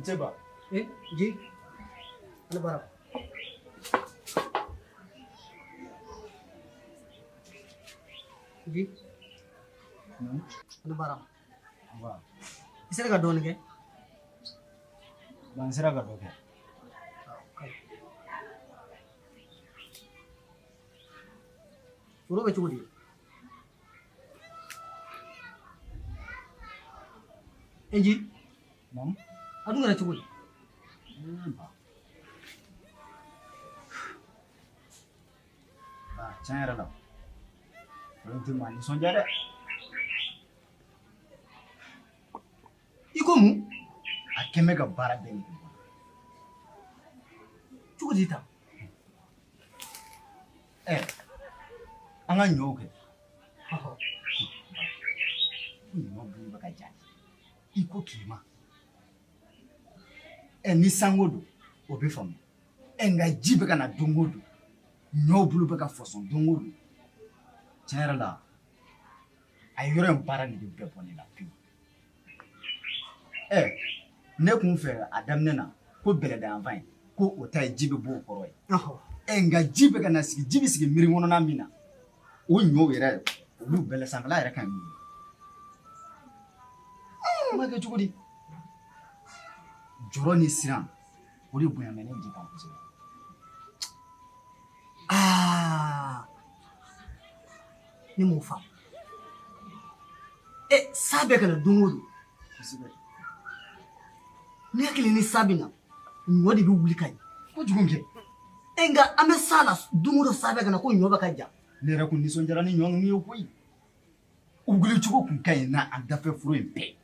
Cɛba. Eh, Nji. Ani baara. Nji. Ani baara. Nba. I sera ka dɔɔnin kɛ? Ba n sera ka dɔ kɛ. Foro bɛ cogo di? Nji. Naamu. A dun kɛra cogo di? Ba. Ba tiɲɛ yɛrɛ la. Foro in tɛ maa nisɔndiya dɛ. I ko mun? A kɛn bɛ ka baara bɛɛ nege bɔ. Cogo di tan? Ɛ an ka ɲɔw kɛ. Ɲɔ bulu bɛ ka ja i ko tilema. Ɛ ni sanko don o bɛ faamu. Ɛ nka ji bɛ ka na don o don. Ɲɔw bulu bɛ ka fɔsɔn don o don. Tiɲɛ yɛrɛ la a ye yɔrɔ in baara nege bɛɛ bɔ ne la pewu. Ɛ ne kun fɛ a daminɛ na ko bɛlɛdayanfan in ko o ta ye ji bɛ bɔ o kɔrɔ ye. Ɛ nka ji bɛ ka na sigi ji bɛ sigi miiri kɔnɔna min na o ɲɔw yɛrɛ olu bɛlɛ sanfɛla yɛrɛ ka ɲi n'u ye. N b'a kɛ cogo di? Jɔrɔ ni siran o de bonya bɛ ne ji kan kosɛbɛ. Aa ne m'o faamu. E sa bɛ ka na don o don. Kosɛbɛ. Ne hakili ni sa bɛ na ɲɔ de bɛ wuli ka ɲɛ. Kojugu kɛ. E nka an bɛ sa la don o don sa bɛ ka na ko ɲɔ bɛ ka ja. Ne yɛrɛ kun nisɔndiyara ni ɲɔ ninnu ye koyi. U wuli cogo kun ka ɲi n'a dafɛ foro in bɛɛ.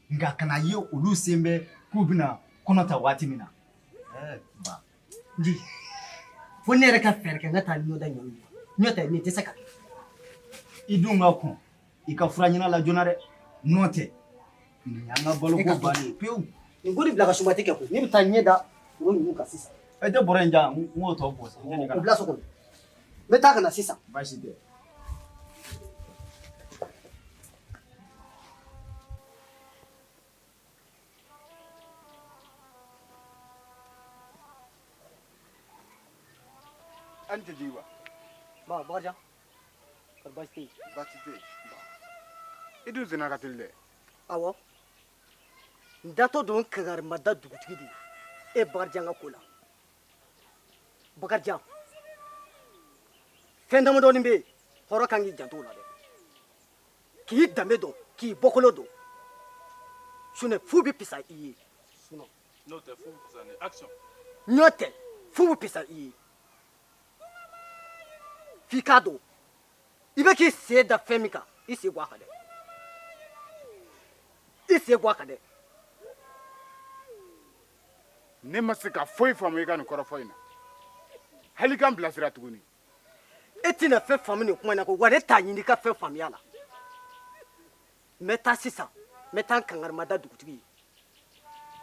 Nka ka na ye olu sen bɛ k'u bɛna kɔnɔ ta waati min na. Ɛɛ ba. Nji fo ne yɛrɛ ka fɛɛrɛ kɛ n ka taa ɲɔ da ɲɔ ninnu na. N'o tɛ nin tɛ se ka kɛ. I dun ka kɔn i ka fura ɲini a la joona dɛ. N'o tɛ nin y'an ka baloko bannen ye pewu. Nin ko nin bila ka suma tɛ kɛ koyi. Ne bɛ taa ɲɛ da foro ninnu kan sisan. E tɛ bɔrɛ in jan n k'o tɔ bɔ sa. O bila so kɔnɔ. N bɛ taa ka na sisan. Baasi tɛ. An tɛ jigi wa? Ba Bakarijan, kɔri baasi tɛ yen? Baasi tɛ yen. I dun senna ka teli dɛ. Awɔ. N datɔ don kankarimada dugutigi de ye e Bakarijan ka ko la. Bakarijan, fɛn damadɔnin bɛ yen hɔrɔn kan k'i janto o la dɛ. K'i danbe dɔn, k'i bɔkolo dɔn. Sinɔn fu bɛ fisa i ye. N'o tɛ fu bɛ fisa ni action. N'o tɛ fu bɛ fisa i ye. F'i k'a dɔn i bɛ k'i sen da fɛn min kan i sen bɔ a kan dɛ. I sen bɔ a kan dɛ. Ne ma se ka foyi faamu i ka nin kɔrɔfɔ in na. Hali ka n bilasira tuguni. E tɛna fɛn faamu nin kuma in na ko wa ne t'a ɲini i ka fɛn faamuya la. N bɛ taa sisan n bɛ taa n kankarimada dugutigi ye.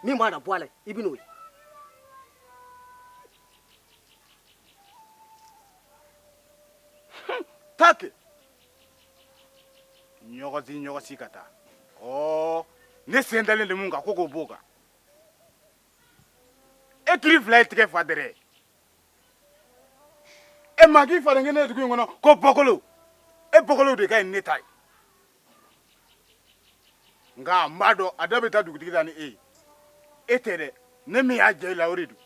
Min mana bɔ a la i bɛ n'o ye. Taa kɛ. Ɲɔgɔsi ɲɔgɔsi ka taa. Ɔɔ ne sen dalen de mun kan ko k'o b'o kan. E kiri fila ye tigɛ fa dɛrɛ. E maa k'i faden kɛ ne dugu in kɔnɔ ko bɔkolo. E bɔkolo de ka ɲi ne ta ye. Nka n b'a dɔn a da bɛ taa dugutigi la ni e ye. E tɛ dɛ, ne min y'a jɛ i la o de don.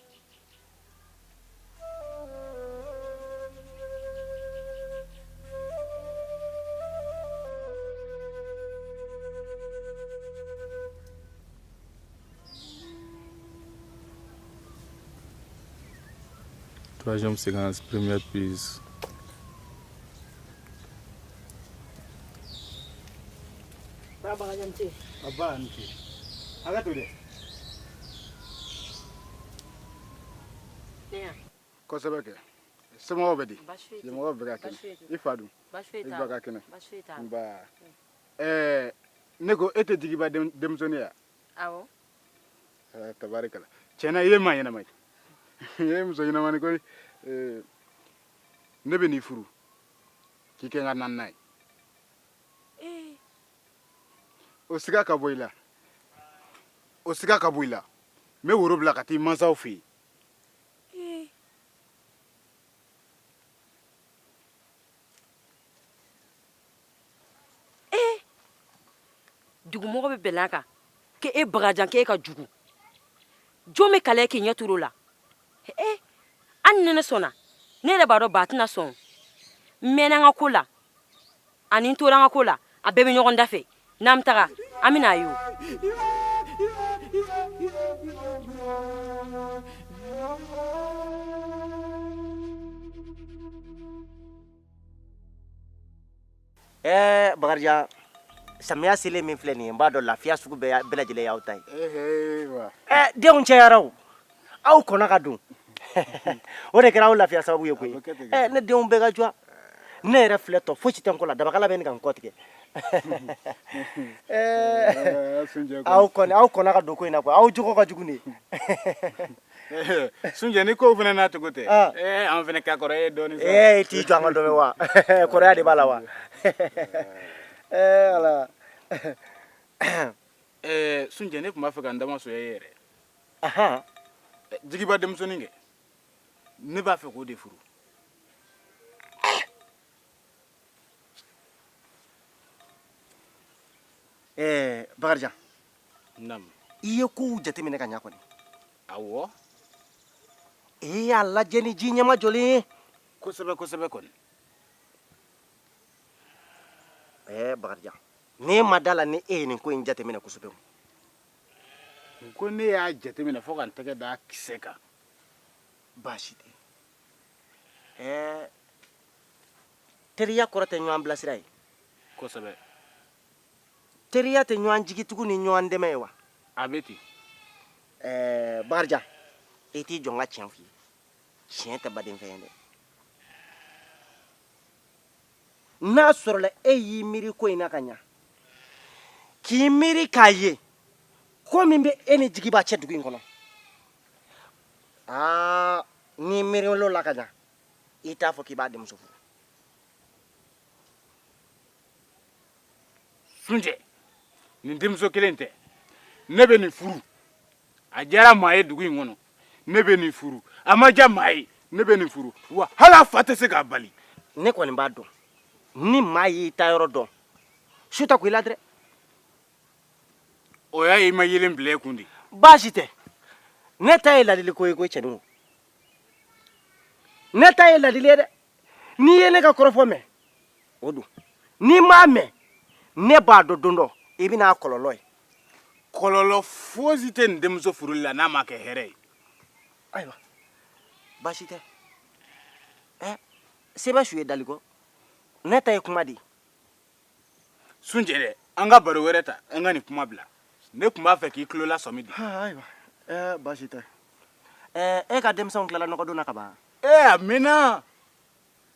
Troisième séquence, première prise. Baba ni ce. Hakɛ to dɛ. Kosɛbɛ kɛ. Somɔgɔw bɛ di? Somɔgɔw bɛɛ ka kɛnɛ. I fa dun? I ba ka kɛnɛ? Nba. Ɛɛ, ne ko e tɛ Jigiba denmusonin ye wa? Awɔ. Ɛɛ, tabarikala. Tiɲɛ na i ye maa ɲɛnama ye. I ye muso ɲɛnama ye koyi. Ɛɛ, ne bɛ n'i furu k'i kɛ n ka naaninan ye. Ee. O siga ka bɔ i la. O siga ka bɔ i la. N bɛ woro bila ka taa i mansaw fɛ yen. Ee. Ee, dugumɔgɔ bɛ bɛn a kan k'e Bakarijan k'e ka jugu. Jɔn bɛ kalaya k'i ɲɛ turu o la? Ee, hali ni ne sɔnna, ne yɛrɛ b'a dɔn ba tɛna sɔn. N mɛnna n ka ko la ani n tora n ka ko la, a bɛɛ bɛ ɲɔgɔn da fɛ. N'an bɛ taga, an bɛna a ye o. Ɛɛ Bakarijan, samiya selen min filɛ nin ye, n b'a dɔn lafiya sugu bɛɛ lajɛlen y'aw ta ye. Ɛɛ denw cayara o, aw kɔnna ka don, o de kɛra aw lafiya sababu ye koyi. Ɛɛ ne denw bɛɛ ka jɔ, ne yɛrɛ filɛ tɔ fosi tɛ n kɔ la, dabakala bɛ ɲini ka n kɔ tigɛ. Ɛɛ aw kɔni aw kɔnna ka don ko in na koyi, aw jogo ka jugu de. Sunjɛ ni kow fana n'a cogo tɛ. Ee an fana ka kɔrɔ e ye dɔɔnin sa. Ee i t'i jɔ an ka dɔ mɛn wa? Kɔrɔya de b'a la wa? Ee Ala. Ɛɛ Sunjɛ ne tun b'a fɛ ka n damasonya e yɛrɛ. Jigiba denmusonin kɛ ne b'a fɛ k'o de furu. Ɛɛ Bakarijan. Naamu. I ye kow jateminɛ ka ɲa kɔni. Awɔ. E y'a lajɛ ni ji ɲɛmajɔlen ye. Kosɛbɛ kosɛbɛ kɔni. Ɛɛ Bakarijan, ne ma d'a la ni e ye nin ko in jateminɛ kosɛbɛ. N ko ne y'a jateminɛ fo ka n tɛgɛ d'a kisɛ kan. Baasi tɛ. Ɛɛ teriya kɔrɔ tɛ ɲɔgɔn bilasira ye. Kosɛbɛ. Teriya tɛ ɲɔgɔn jigitugu ni ɲɔgɔn dɛmɛ ye wa? A bɛ ten. Ɛɛ Bakarijan, i t'i jɔ n ka tiɲɛ f'i ye. Tiɲɛ tɛ badenfɛn ye dɛ. N'a sɔrɔla e y'i miiri ko in na ka ɲa, k'i miiri k'a ye ko min bɛ e ni Jigiba cɛ dugu in kɔnɔ, aa n'i miiril'o la ka ɲa, i t'a fɔ k'i b'a denmuso furu. Sunjɛ, nin denmuso kelen tɛ. Ne bɛ nin furu. A diyara maa ye dugu in kɔnɔ. Ne bɛ nin furu. A ma diya maa ye. Ne bɛ nin furu. Wa hali a fa tɛ se k'a bali. Ne kɔni b'a dɔn ni maa y'i ta yɔrɔ dɔn, su tɛ ko i la dɛrɛ. O y'a ye i ma yelen bila e kun de. Baasi tɛ. Ne ta ye ladili ko ye koyi cɛnin o. Ne ta ye ladili ye dɛ. N'i ye ne ka kɔrɔfɔ mɛn, o don. N'i m'a mɛn, ne b'a dɔn don dɔ i bɛna a kɔlɔlɔ ye. Kɔlɔlɔ fosi tɛ nin denmuso furuli la n'a ma kɛ hɛrɛ ye. Ayiwa, baasi tɛ. Ɛ se bɛ su ye dali kɔ. Ne ta ye kuma de ye. Sunjɛ dɛ, an ka baro wɛrɛ ta, an ka nin kuma bila. Ne tun b'a fɛ k'i tulo lasɔmi de. Ayiwa, ɛɛ baasi tɛ. Ɛɛ e ka denmisɛnw tilala nɔgɔdon na ka ban? Ee a mɛnna.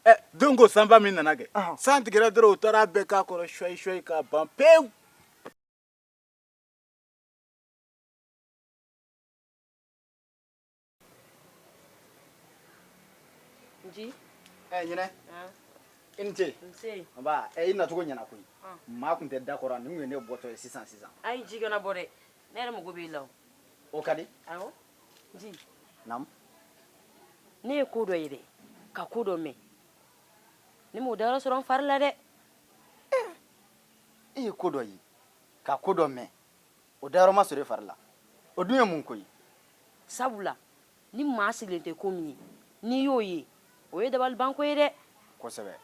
Ɛ don ko sanba min nana kɛ, san tigɛra dɔrɔn u taara a bɛɛ k'a kɔrɔ suwayi suwayi k'a ban pewu. Nci. Ɛ ɲinɛ. I ni ce. Nse. Nba ɛ i nacogo ɲɛna koyi. Maa tun tɛ da kɔrɔ nin tun ye ne bɔtɔ ye sisan sisan. Ayi ji kana bɔ dɛ. Ne yɛrɛ mago b'i la o. O ka di. Awɔ. Nci. Naamu. Ne ye ko dɔ ye dɛ, ka ko dɔ mɛn. Ne m'o dayɔrɔ sɔrɔ n fari la dɛ. E ye ko dɔ ye, ka ko dɔ mɛn. O dayɔrɔ ma sɔrɔ e fari la. O dun ye mun ko ye? Sabula ni maa sigilen tɛ ko min ye, n'i y'o ye, o ye dabalibanko ye dɛ. Kosɛbɛ.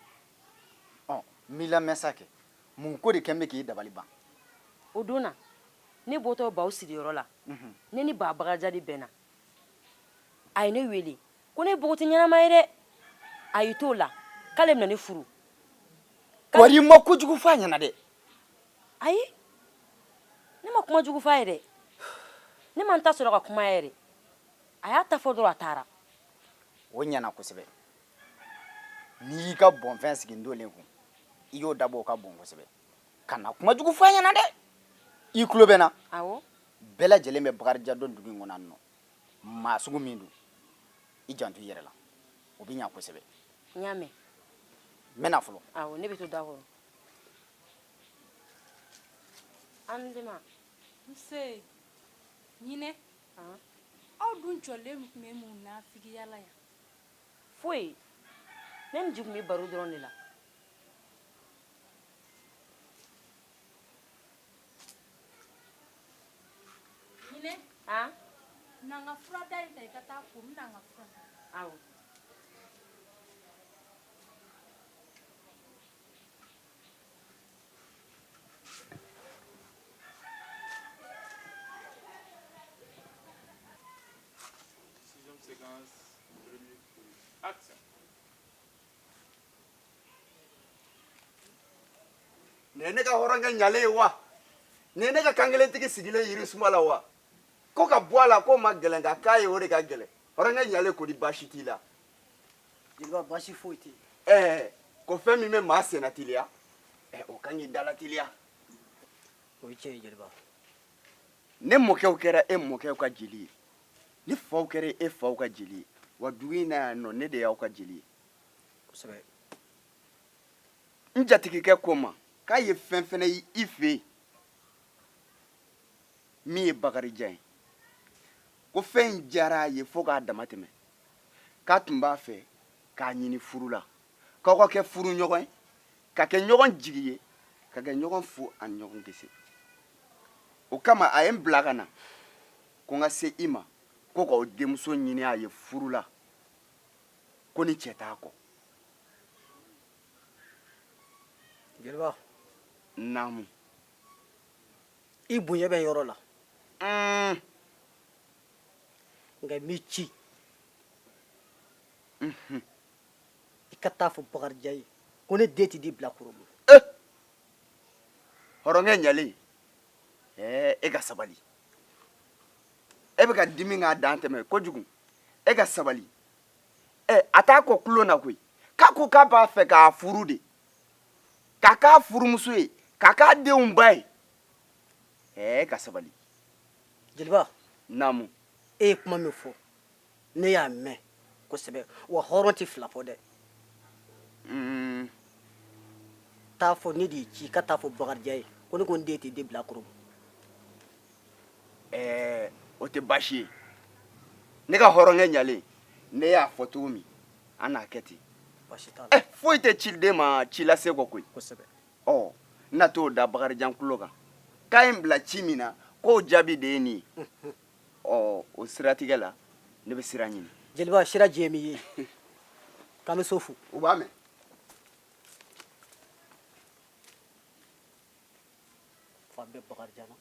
Ɔ, n b'i lamɛn sa kɛ. Mun ko de kɛn bɛ k'i dabali ban? O don na, ne bɔtɔ baw sigiyɔrɔ la, ne ni ba Bakarijan de bɛnna. A ye ne wele ko ne ye npogotigi ɲɛnama ye dɛ. A y'i t'o la k'ale bɛna ne furu. Kɔri i ma kojugu f'a ɲɛna dɛ. Ayi, ne ma kuma jugu f'a ye dɛ. Ne ma n ta sɔrɔ ka kuma yɛrɛ. A y'a ta fɔ dɔrɔn a taara. O ɲɛna kosɛbɛ. N'i y'i ka bɔnfɛn sigi ntolen kun, i y'o dabɔ o ka bon kosɛbɛ. Kana kuma jugu fɔ a ɲɛna dɛ. I tulo bɛ n na? Awɔ. Bɛɛ lajɛlen bɛ Bakarijan dɔn dugu in kɔnɔ yan nɔ. Maa sugu min don, i janto i yɛrɛ la, o bɛ ɲa kosɛbɛ. N y'a mɛn. N bɛ na fɔlɔ. Awɔ, ne bɛ to da kɔrɔ. An denma. Nse, ɲinɛ. Aw dun jɔlen tun bɛ mun nafigiya la yan? Foyi. Ne ni Ji tun bɛ baro dɔrɔn de la. Ɲinɛ. Han? Na n ka fura da in ta i ka taa ko, n bɛna n ka fura ta. Awɔ. Sixième séquence, première prise. Action. Nin ye ne ka hɔrɔnkɛ ɲalen ye wa? Nin ye ne ka kankelentigi sigilen yiri suma la wa? Ko ka bɔ a la k'o ma gɛlɛn, ka k'a ye o de ka gɛlɛn. Hɔrɔnkɛ ɲalen, ko di baasi t'i la? Jeliba, baasi foyi tɛ yen. Ɛɛ, ko fɛn min bɛ maa senna teliya, ɛ, o kan k'i dala teliya. O ye tiɲɛ ye, jeliba. Ne mɔkɛw kɛra e mɔkɛw ka jeli ye, ne faw kɛra e faw ka jeli ye, wa dugu in na yan nɔ, ne de y'aw ka jeli ye. Kosɛbɛ. N jatigikɛ ko n ma k'a ye fɛn fɛnɛ ye i fɛ yen min ye Bakarijan ye, ko fɛn in diyara a ye fo k'a dama tɛmɛ, k'a tun b'a fɛ k'a ɲini furu la, k'aw ka kɛ furu ɲɔgɔn ye, ka kɛ ɲɔgɔn jigi ye, ka kɛ ɲɔgɔn fu ani ɲɔgɔn gese. O kama a ye n bila ka na ko n ka se i ma, ko k'aw denmuso ɲini a ye furu la, ko ni cɛ t'a kɔ. Jeliba. Naamu. I bonya bɛ yɔrɔ la. Nka n b'i ci. I ka taa fɔ Bakarijan ye ko ne den tɛ di bilakoro ma. Eh! Hɔrɔnkɛ ɲalen, ɛɛ, e ka sabali. E bɛ ka dimi k'a dan tɛmɛ kojugu. E ka sabali. Ɛ, a t'a kɔ kulon na koyi. K'a ko k'a b'a fɛ k'a furu de, k'a k'a furumuso ye, k'a k'a denw ba ye. Ɛɛ, e ka sabali. Jeliba. Naamu. E ye kuma min fɔ, ne y'a mɛn kosɛbɛ, wa hɔrɔn tɛ fila fɔ dɛ. Taa fɔ, ne de y'i ci, i ka taa fɔ Bakarijan ye ko ne ko n den tɛ di bilakoro ma. Ɛɛ, o tɛ baasi ye, ne ka hɔrɔnkɛ ɲalen. Ne y'a fɔ cogo min, an n'a kɛ ten. Baasi t'a la. Ɛ, foyi tɛ ciden ma ci lase kɔ koyi. Kosɛbɛ. Ɔ, n na t'o da Bakarijan tulo kan k'a ye n bila ci min na, k'o jaabi de ye nin ye. Ɔ, o siratigɛ la, ne bɛ sira ɲini. Jeliba, sira jɛ min ye, k'an bɛ so fo. U b'a mɛn. Fan bɛ Bakarijan na,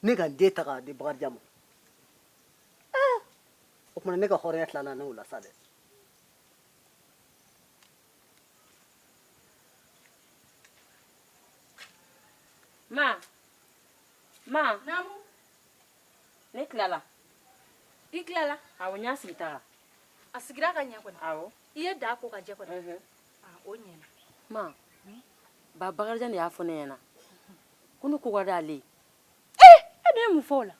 ne ka n den ta k'a di Bakarijan ma. O tuma ne ka hɔrɔnya tilala n'o la sa dɛ. Ma, ma. Naamu. Ne tilala. I tilala? Awɔ, n y'a sigi ta. A sigira ka ɲɛ kɔni. Awɔ. I ye da ko ka jɛ kɔni. Aa, o ɲɛna. Ma, ba Bakarijan de y'a fɔ ne ɲɛna ko ne ko ka d'ale ye. Ee, e dun ye mun fɔ o la?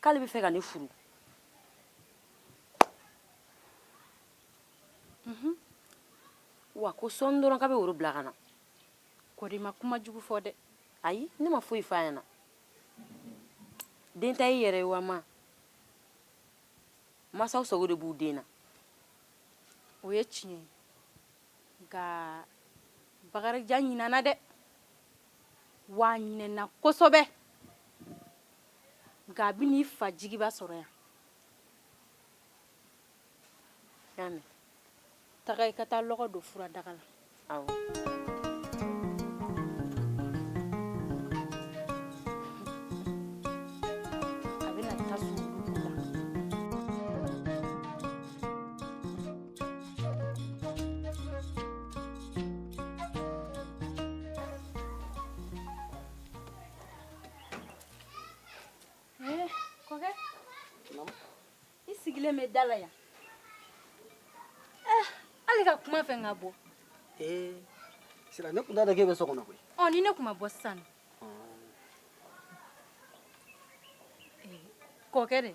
K'ale bɛ fɛ ka ne furu. Wa ko sɔɔni dɔrɔn k'a bɛ woro bila ka na. Kɔri, i ma kuma jugu fɔ dɛ. Ayi, ne ma foyi f'a ɲɛna. Den ta y'i yɛrɛ ye wa ma? Masaw sago de b'u den na. O ye tiɲɛ ye, nka Bakarijan ɲinana dɛ, wa a ɲinɛna kosɛbɛ, nka a bɛn'i fa jigiba sɔrɔ yan. Y'a mɛn. Taga i ka taa lɔgɔ don furadaga la. Awɔ. A bɛna tasuma wuli la. Eh, kɔkɛ. I sigilen bɛ da la yan. Eh, hali ka kuma fɛ ka bɔ. Ee, Sira, ne tun t'a dɔn k'e bɛ so kɔnɔ koyi. Ɔ, ni ne tun ma bɔ sisan nɔ. Kɔkɛ dɛ,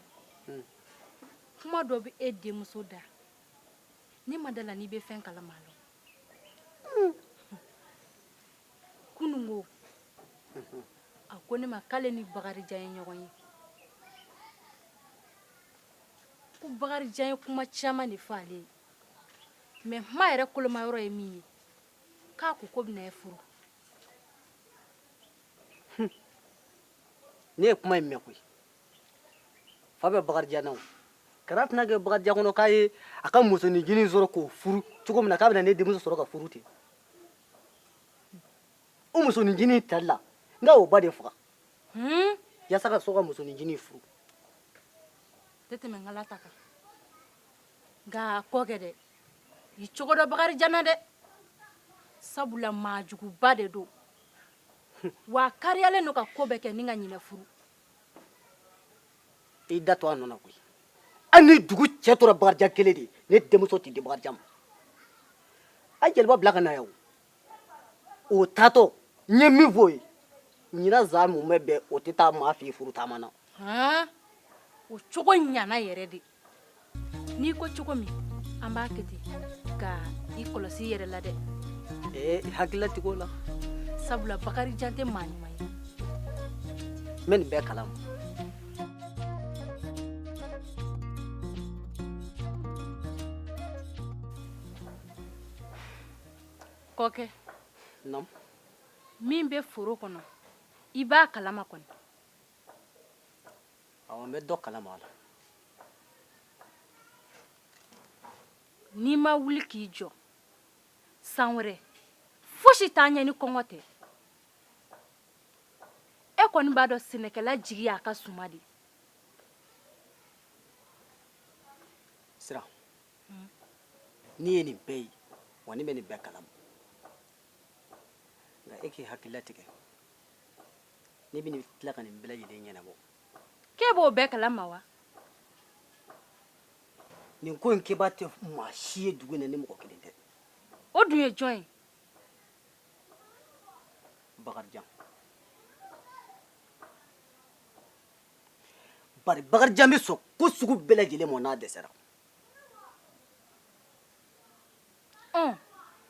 kuma dɔ bɛ e denmuso da, ne ma da la n'i bɛ fɛn kalama a la. Kununko a ko ne ma k'ale ni Bakarijan ye ɲɔgɔn ye, ko Bakarijan ye kuma caman de fɔ ale ye, mais kuma yɛrɛ kolomayɔrɔ ye min ye, k'a ko k'o bɛna e furu. Ne ye kuma in mɛn koyi. Fa bɛ Bakarijan na o. Kana tɛna kɛ Bakarijan kɔnɔ k'a ye a ka musoninjinin sɔrɔ k'o furu cogo min na, k'a bɛna ne denmuso sɔrɔ ka furu ten. O musoninjinin tali la, n ka o ba de faga yaasa ka sɔn ka musoninjinin furu. Tɛ tɛmɛ n ta kan, nka kɔkɛ dɛ, i cogo dɔn Bakarijan na dɛ, sabula maajuguba de don, wa a kariyalen don ka ko bɛɛ kɛ ni ka ɲinɛ furu. I da to a nɔ na koyi. Hali ni dugu cɛ tora Bakarijan kelen de ye, ne denmuso tɛ di Bakarijan ma. A ye jeliba bila ka na yan. O o taatɔ, n ye min fɔ o ye, ɲinan san mumɛ bɛɛ, o tɛ taa maa fɛ furu taama na. O cogo ɲana yɛrɛ de. N'i ko cogo min, an b'a kɛ ten. Nka i kɔlɔsi i yɛrɛ la dɛ. Ee, hakilila tig'o la. Sabula Bakarijan tɛ maa ɲuman ye. N bɛ nin bɛɛ kalama. Kɔkɛ. Naamu. Min bɛ foro kɔnɔ, i b'a kalama kɔni? Awɔ, n bɛ dɔ kalama a la. N'i ma wuli k'i jɔ, san wɛrɛ fosi t'a ɲɛ ni kɔngɔ tɛ. E kɔni b'a dɔn, sɛnɛkɛla jigi y'a ka suma de. Sira, ne ye nin bɛɛ ye wa ne bɛ nin bɛɛ kalama, nka e k'i hakili latigɛ, ne bɛna tila ka nin bɛɛ lajɛlen ɲɛnabɔ. K'e b'o bɛɛ kalama wa? Nin ko in kɛbaa tɛ maa si ye dugu in na ni mɔgɔ kelen tɛ. O dun ye jɔn ye? Bakarijan. Bari Bakarijan bɛ sɔn ko sugu bɛɛ lajɛlen ma n'a dɛsɛra. Ɔn,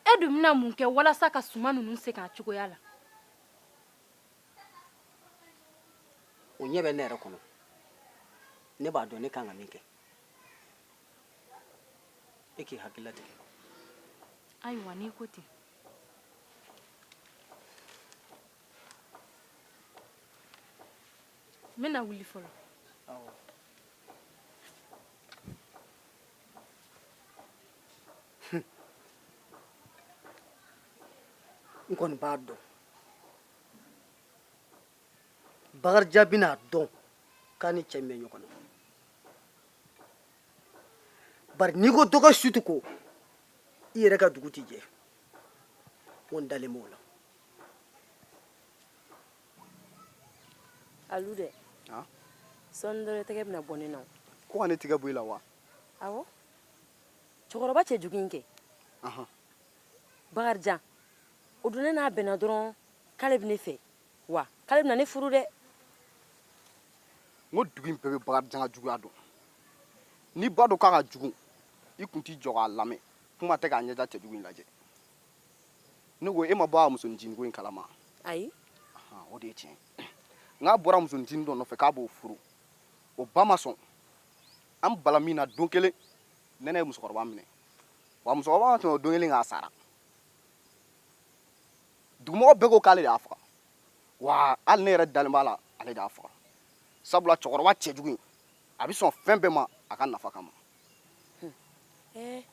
e dun bɛna mun kɛ walasa ka suman ninnu segin a cogoya la? O ɲɛ bɛ ne yɛrɛ kɔnɔ, ne b'a dɔn ne kan ka min kɛ. E k'i hakili latigɛ. Ayiwa, n'i ko ten. N bɛna wuli fɔlɔ. Awɔ. N kɔni b'a dɔn Bakarijan bɛna a dɔn k'a ni cɛ min bɛ ɲɔgɔn na, bari n'i ko dɔ ka su tɛ ko, i yɛrɛ ka dugu tɛ jɛ. N kɔni dalen b'o la. Alu dɛ, sɔɔni dɔrɔn tɛgɛ bɛna bɔ ne na. Ko ka ne tigɛ bɔ i la wa? Awɔ, cɛkɔrɔba cɛjugu in kɛ, Bakarijan, o don ne n'a bɛnna dɔrɔn k'ale bɛ ne fɛ, wa k'ale bɛna ne furu dɛ. N ko dugu in bɛɛ bɛ Bakarijan ka juguya dɔn. N'i b'a dɔn k'a ka jugu, i kun t'i jɔ k'a lamɛn, kuma tɛ k'a ɲɛda cɛjugu in lajɛ. Ne ko e ma bɔ a musoninciniko in kalama? Ayi. O de ye tiɲɛ ye. N'a bɔra musoninncinin dɔ nɔfɛ k'a b'o furu, o ba ma sɔn. An bala min na, don kelen nɛnɛ ye musokɔrɔba minɛ, wa musokɔrɔba ma tɛmɛ o don kelen kan, a sara. Dugumɔgɔ bɛɛ ko k'ale de y'a faga, wa hali ne yɛrɛ dalen b'a la ale de y'a faga, sabula cɛkɔrɔba cɛjugu in, a bɛ sɔn fɛn bɛɛ ma a ka nafa kama. Ɛɛ,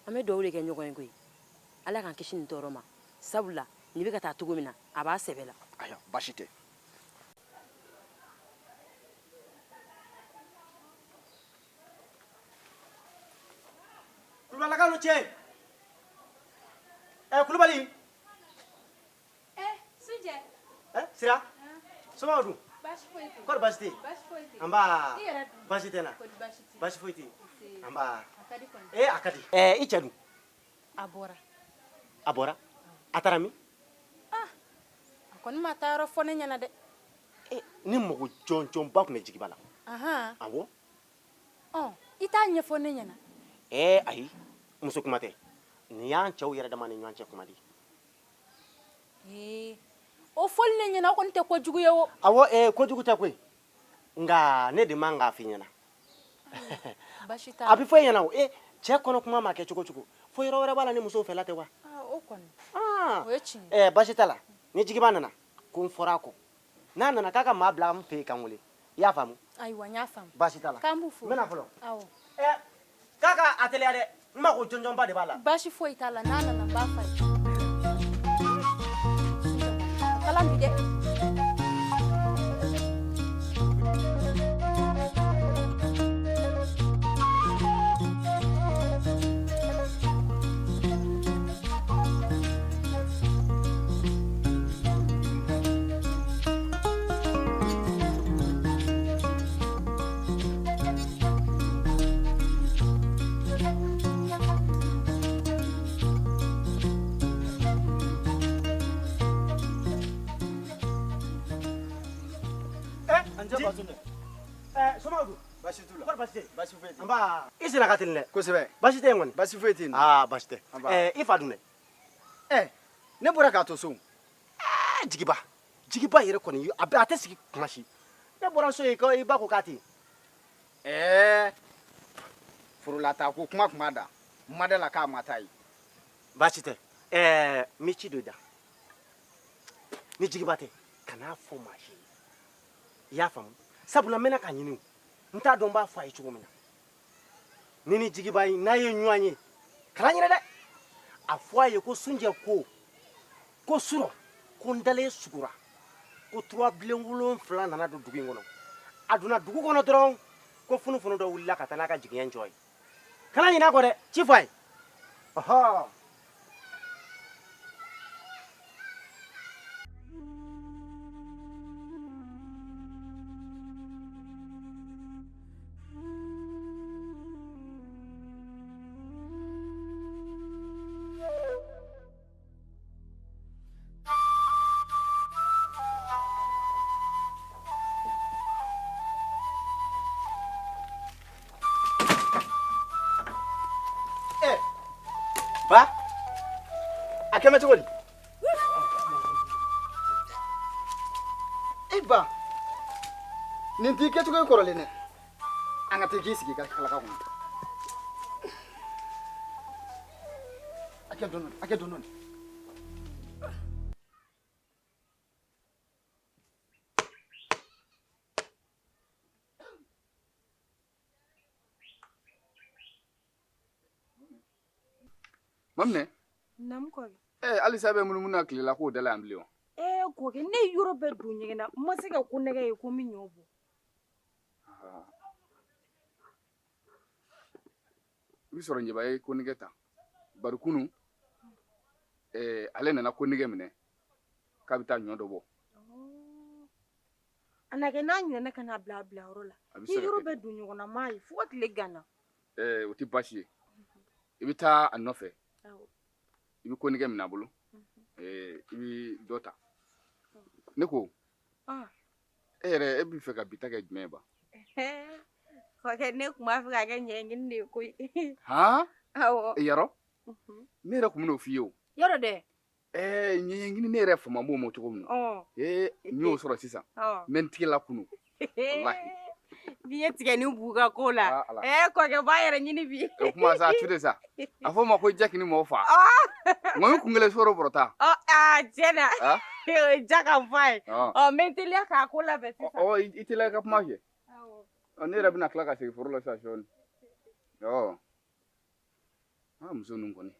an bɛ dugawu de kɛ ɲɔgɔn ye koyi, Ala k'an kisi nin tɔɔrɔ ma, sabula nin bɛ ka taa cogo min na, a b'a sɛbɛ la. Ayiwa, baasi tɛ. Kulubalilakaw ni ce. Ɛ Kulubali. Ɛ Sujɛ. Ɛ Sira. Somɔgɔw dun? Baasi foyi tɛ. Kɔri baasi tɛ yen? Baasi foyi tɛ. Nba. I yɛrɛ dun? Baasi tɛ n na. Kɔri baasi tɛ? Baasi foyi tɛ yen. Nse. Nba. A ka di kɔni. Ee, a ka di. Ɛ i cɛ dun? A bɔra. A bɔra? A taara min? Ah, a kɔni ma taa yɔrɔ fɔ ne ɲɛna dɛ. Ne mago jɔnjɔnba tun bɛ jigiba la. Ahan. Awɔ. Ɔ, i t'a ɲɛfɔ ne ɲɛna. Ɛɛ ayi, muso kuma tɛ. Nin y'an cɛw yɛrɛ dama ni ɲɔgɔn cɛ kuma de ye. Ee, o fɔli ne ɲɛna o kɔni tɛ kojugu ye o. Awɔ, ɛɛ kojugu tɛ koyi. Nka ne de man k'a f'i ɲɛna. Baasi t'a A bɛ fɔ e ɲɛna o. E cɛ kɔnɔ kuma ma kɛ cogo cogo. Fo yɔrɔ wɛrɛ b'a la ni musow fɛla tɛ wa? Ah, o kɔni. Ah. O ye tiɲɛ ye. Ɛɛ baasi t'a la. Ni jigiba nana, ko n fɔra a kɔ. N'a nana k'a ka maa bila n fɛ yen ka n wele. I y'a faamu? Ayiwa, n y'a faamu. Baasi t'a la. K'an b'u fo. N bɛ na fɔlɔ. Awɔ. Ɛɛ k'a ka a teliya dɛ. N mago jɔnjɔnba de b'a la. Baasi foyi t'a la, n'a nana n b'a f'a ye. Kalan bi dɛ. Baasi t'u la. Kɔri baasi tɛ yen? Baasi foyi tɛ yen. Nba. I senna ka teli dɛ. Kosɛbɛ. Baasi tɛ yen kɔni? Baasi foyi tɛ yen. Aa baasi tɛ. Nba. Ɛɛ i fa dun dɛ? Ɛ ne bɔra k'a to so. Ɛɛ Jigiba. Jigiba yɛrɛ kɔni a bɛ a tɛ sigi kuma si. Ne bɔra so yen ko i ba ko k'a tɛ yen. Ɛɛ forolataa ko kuma tun b'a da. N ma da la k'a ma taa yen. Baasi tɛ. Ɛɛ n bɛ ci dɔ da. Ni Jigiba tɛ kan'a fɔ maa si ye. I y'a faamu? Sabula n mɛnna k'a ɲini o. N t'a dɔn n b'a fɔ a ye cogo min na. Ni ni Jigiba ye n'a ye ɲɔgɔn ye kana ɲinɛ dɛ. A fɔ a ye ko Sunjɛ ko ko surɔ ko n dalen sugora ko turabilen 7 nana don dugu in kɔnɔ. A donna dugu kɔnɔ dɔrɔn ko funufunu dɔ wulila ka taa n'a ka jigiɲɛ jɔ ye. Kana ɲinɛ a kɔ dɛ, ci fɔ a ye. Ɔhɔ. Ba, a kɛmɛ cogo di? E ba, nin t'i kɛcogo ye kɔrɔlen dɛ. An ka taa k'i sigi i ka kalaka kɔnɔ. A kɛ dɔɔnin, a kɛ dɔɔnin. Maminɛ. Naamu kɔrɔ. Ee halisa bɛ munumunu na tile la k'o da la yan bilen wa? Ee kɔkɛ ne ye yɔrɔ bɛɛ don ɲɛgɛn na n ma se ka konɛgɛ ye ko n bɛ ɲɔ bɔ. I bɛ sɔrɔ ɲɛba ye konɛgɛ ta bari kunun ɛɛ ale nana konɛgɛ minɛ k'a bɛ taa ɲɔ dɔ bɔ. A na kɛ n'a ɲinɛna ka n'a bila a bilayɔrɔ la. A bɛ Ni se ka yɔrɔ kɛ. bɛɛ don ɲɔgɔn na n m'a ye fo ka tile ganna. Ɛɛ o tɛ baasi ye. I bɛ taa a nɔfɛ. Awɔ. I bɛ konɛgɛ minɛ a bolo. Ɛɛ i bɛ dɔ ta. Ne ko. E yɛrɛ e bɛ fɛ ka bi ta kɛ jumɛn ye ba? Kɔkɛ ne tun b'a fɛ k'a kɛ ɲɛɲini de ye koyi. Han? Awɔ. Yarɔ? Ne yɛrɛ tun bɛn'o f'i ye o. Yɔrɔ dɛ. Ɛɛ ɲɛɲini ne yɛrɛ fama b'o ma cogo min na. Ee n y'o sɔrɔ sisan. N bɛ n tigɛ lakunu. Walahi. N'i ye tigɛ ni b'u ka ko la. Ɛɛ kɔkɛ b'a yɛrɛ ɲini bi. O kuma sa a tu de sa. A fɔ o ma ko jakini mɔgɔ fa. Ŋɔmi kun kelen sɔrɔ bɔrɔ ta. Ɔ aa tiɲɛ na. O ye ja ka fɔ a ye. Ɔ n bɛ n teliya k'a ko labɛn sisan. Ɔ i teliya i ka kuma kɛ. Ɔ ne yɛrɛ bɛna tila ka segin foro la sisan sɔɔni. Ɔ. Aa muso ninnu kɔni.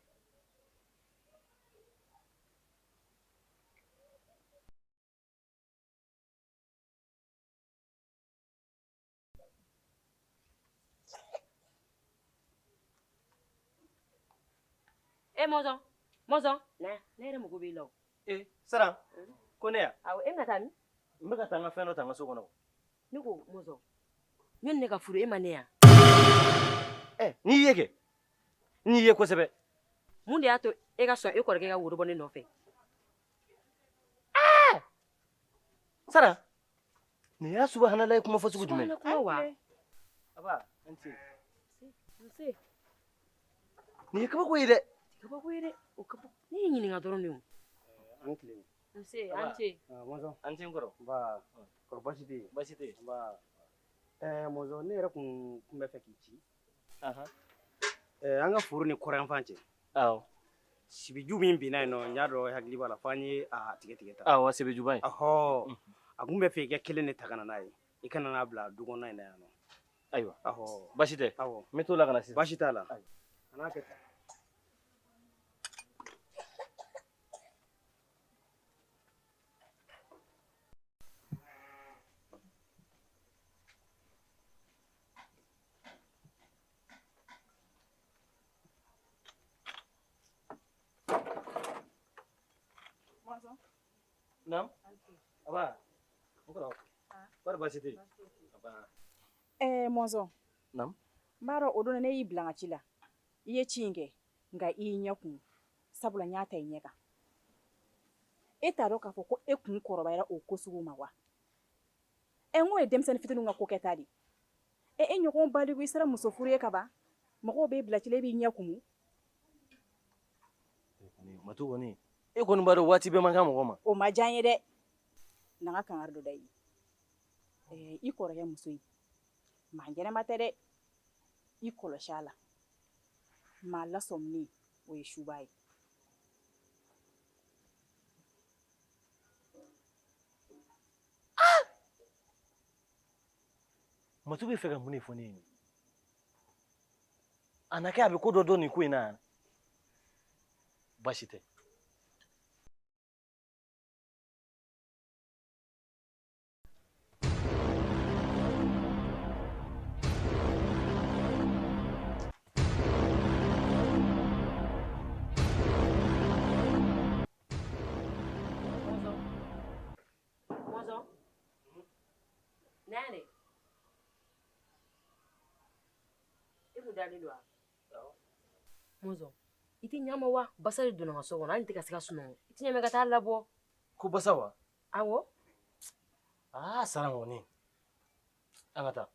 E mɔzɔn, mɔzɔn, na ne yɛrɛ mago b'i la o. E Sara, ko ne ya? Awɔ, e bɛna taa min? N bɛ ka taa n ka fɛn dɔ ta n ka so kɔnɔ. Ne ko mɔzɔn, yanni ne ka furu e ma ne ya? Ɛ n'i ye kɛ, n'i ye kosɛbɛ. Mun de y'a to e ka sɔn e kɔrɔkɛ ka woro bɔ ne nɔfɛ? Sara, nin y'a subahanalaye kuma fɔ sugu jumɛn? Subahana kuma wa? Aba, an ce. Nse. Nin ye kabako ye dɛ. Kabako ye dɛ. O kabako. Ne y'i ɲininka dɔrɔn de o. An tilen. Nse, an ce. Mɔzɔn. An ce n kɔrɔ. Nba. Kɔrɔ baasi tɛ yen? Baasi tɛ yen. Nba. Mɔzɔn, ne yɛrɛ kun bɛ fɛ k'i ci. An ka foro ni kɔrɔnyanfan cɛ. Awɔ. Sibiju min binna yen nɔ, n y'a dɔn hakili b'a la fo an ye a tigɛ tigɛ ta. Awɔ, sibijuba in. Ɔhɔ. A kun bɛ fɛ i ka kelen de ta ka na n'a ye. I kana n'a bila du kɔnɔna in na yan nɔ. Ayiwa. Ɔhɔ. Baasi tɛ. Awɔ. N bɛ t'o la ka na sisan. Baasi t'a la. A n'a kɛ tan. Naam. Aba. N kɔrɔ. Kɔri baasi tɛ yen? Aba. Mɔzɔn. Naam. N b'a dɔn o don na ne y'i bila n ka ci la. I ye ci in kɛ, nka i y'i ɲɛ kumu. Sabula n y'a ta i ɲɛ kan. E t'a dɔn k'a fɔ ko e kun kɔrɔbayara o ko sugu ma wa? N k'o ye denmisɛnnin fitininw ka ko kɛta de ye. E ɲɔgɔn baliku i sera muso furu ye ka ban. Mɔgɔw b'e bila ci la, e b'i ɲɛ kumu. Matu kɔni, e kɔni b'a dɔn waati bɛɛ man kan mɔgɔ ma. O ma diya n ye dɛ. Na n ka kangari dɔ da i ye. I kɔrɔkɛ muso in, maa ɲɛnama tɛ dɛ. I kɔlɔsi a la. Maa lasɔminen, o ye suba ye. Matu bɛ fɛ ka mun de fɔ ne ye? A na kɛ a bɛ ko dɔ dɔn nin ko in na. Baasi tɛ. Mɔzɔn. Nane. E kun dalen don wa? Mɔzɔn, i tɛ ɲa ma wa? Basa de donna n ka so kɔnɔ, hali n tɛ ka se ka sunɔgɔ. I tɛ ɲa ma ka taa labɔ. Ko basa wa? Awɔ. Aa, Sara kɔni. An ka taa.